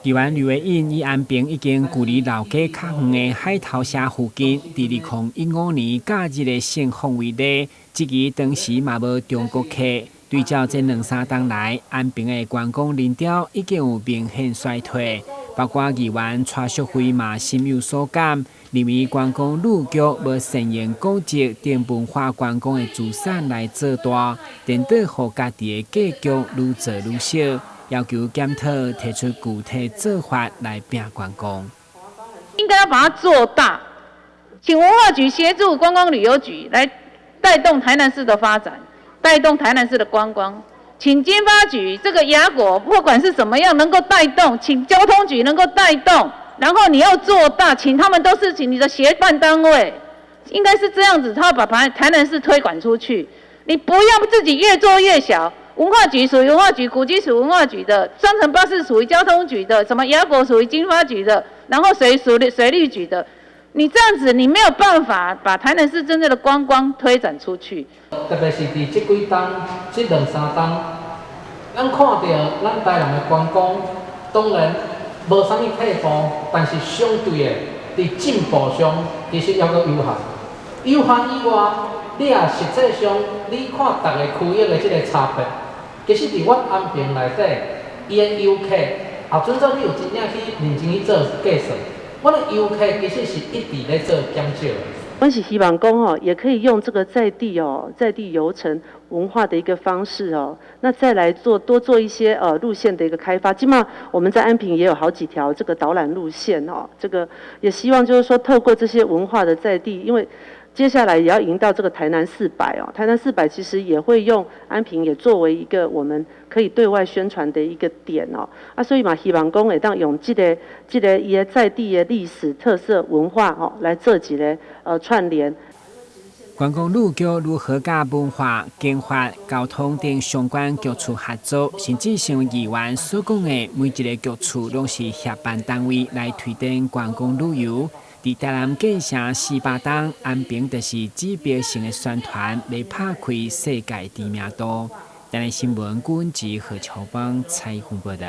議員呂維穎以安平已經距離老街較遠的海頭社附近，佇2015年假日的盛況為例，質疑當時嘛無中國客。對照這兩三冬來，安平的觀光人潮已經有明顯衰退，包括議員蔡淑慧嘛心有所感，認為觀光旅局無善用古蹟等文化觀光的資產來做大，顛倒予家己的格局愈做愈小，要求檢討提出具體做法來拼觀光。應該要把它做大，請文化局協助觀光旅遊局來帶動台南市的發展，帶動台南市的觀光。請經發局這個雅果，不管是怎麼樣能夠帶動，請交通局能夠帶動，然後你要做大，請他們都是請你的協辦單位，應該是這樣子，他要把台南市推廣出去，你不要自己越做越小。文化局屬於文化局，古蹟屬文化局的，雙層巴士屬於交通局的，什麼雅果屬於經發局的，然後水屬水利局的。你這樣子，你沒有辦法把台南市真正的觀光推展出去。特別是佇這幾冬、這兩三冬，咱看著咱台南的觀光，當然無啥物退步，但是相對的，佇進步上其實猶閣有限。有限以外，你也實際上你看逐个區域的這个差別，其實佇阮安平內底，伊的遊客，啊，準做你有真正去認真去做計算，阮的遊客其實是一直咧做減少的。阮是希望講哦，也可以用這個在地哦，在地遊程文化的一個方式哦，那再來做多做一些路線的一個開發。起碼我們在安平也有好幾條這個導覽路線哦，這個也希望就是說透過這些文化的在地，因為接下來也要迎到這個台南四百哦，台南四百其實也會用安平也作為一個我們可以對外宣傳的一個點哦。啊，所以嘛，希望講會當用這個伊的在地的歷史特色文化哦，來做一個串聯。觀光旅局如何佮文化、經發、交通等相關局處合作，甚至像議員所講的，每一個局處攏是協辦單位來推動觀光旅遊。佇台南建城400冬，安平就是指標性的宣傳，來拍開世界知名度。台南新聞，郭文吉何喬邦採訪報道。